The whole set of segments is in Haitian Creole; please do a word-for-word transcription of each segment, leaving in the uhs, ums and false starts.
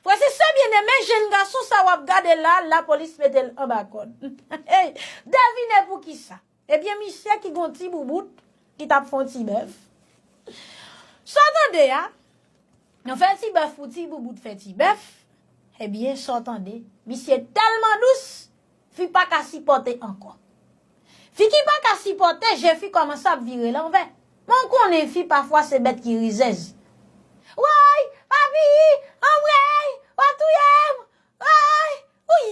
Frè e sè byeneme, jèn gason sa w ap gade la, lapolis mete l anba kòd. Hey, devine poukisa. Ebyen, misye ki gon ti boubout, ki t ap fè yon ti bèf. Sa w tande a, nou fè ti bèf pou ti boubout fè ti bèf. Ebyen, sa w tande, misye tèlman dous, fi pa ka sipòte ankò. Fi ki pa ka sipòte, je fi kòmanse ap vire l anvè. Men w konnen fi pafwa se bèt ki rizèz. Woy, papi, anmwey, w ap touye m. Ay, wi,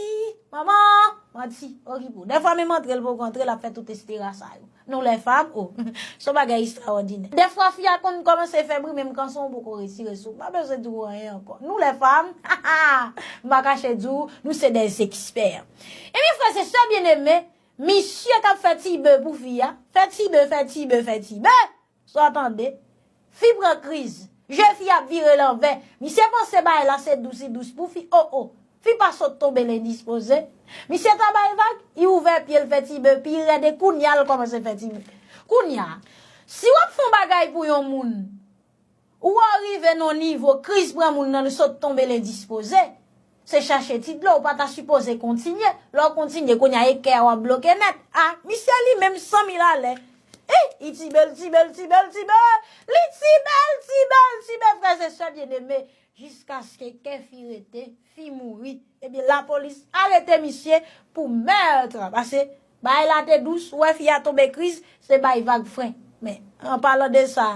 manman, manti, okipe w. Dèfwa menm antre l poko antre, l ap fè tout estera sa yo. Nou lè fanm, o, se yon bagay estrawòdinè. Dèfwa fi a konn kòmanse fè bri, menm kanson w poko retire sou. M pa bezwen di w anyen ankò. Nou lè fanm, m pa kache di w, nou se dè ekspè. Ebyen, frè e sè byeneme, misye k ap fè ti be pou fi a, fè ti be, fè ti be, fè ti be. Sa w tande? Fi pran kriz. Je fi ap vire l anvè. Misye panse bagay la se dous, li dous pou fi. O, o. Fi pa sot tonbe l endispoze. Misye ta bay vag, li ouvè pye l fè ti be pi rèd e kounye a l kòmanse fè ti be. Kounye a, si w ap fè yon bagay pou yon moun, ou wè w rive nan yon nivo, kriz pran moun nan, li sot tonbe l endispoze. Se chache ti dlo, ou pa ta sipoze kontinye. Lè w kontinye, kounye a e kè a w ap bloke nèt. A, misye li menm san mil alè. Hi, li ti be, li ti be, li ti be, li ti be. Li ti be, li ti be, li ti be, frè e sè byeneme. Jiskaske kè fi rete, fi mouri. Ebyen, lapolis arete misye pou mèt. Pase, bagay la te dous, ou wè fi a tonbe kriz, se bay vag fren. Men, an palan de sa,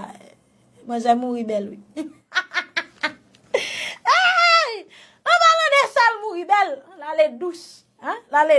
manzè mouri bèl, wi. Hey! An palan de sa, l mouri bèl. L ale dous. Hein? L ale